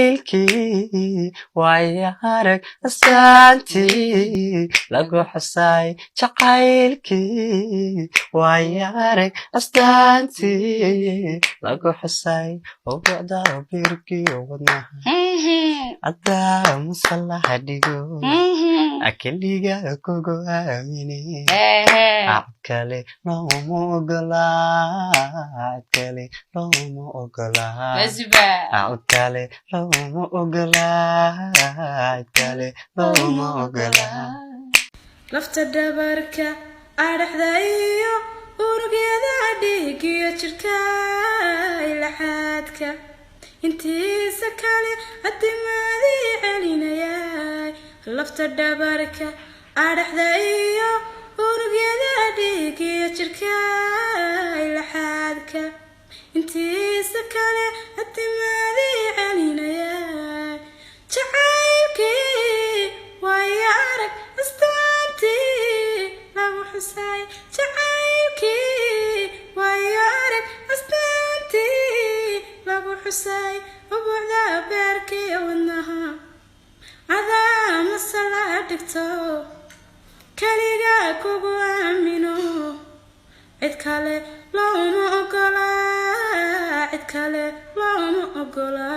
Jacaylkii waaya arag astaantii lagu xusay, jacaylkii waaya arag astaantii lagu xusay, ubucda beerkiyo wadnaha caddaa masalaha dhigo, keliga kugu aamine, cid kale looma ogolaa, cid kale looma ogolaa. Masiba. Cid kale looma ogolaa, cid kale looma ogolaa. Lafta dhabarka, adhaxda iyo unugyada dhiigiyo jirka, ilaxaadka intiisa kale adimaadii celinayay. Lafta dhabarka, adhaxda iyo unugyada dhiigiyo jirka, ilaxaadka intiisa kale adimaadii celinayay. Jacaylkii waayo arag astaantii lagu xusay, jacaylkii waayo arag astaantii lagu xusay, ubuucda beerkiyo wadnaha cadaa masala dhigto, keliga kugu aamino, cid kale looma ogola, cid kale looma ogola.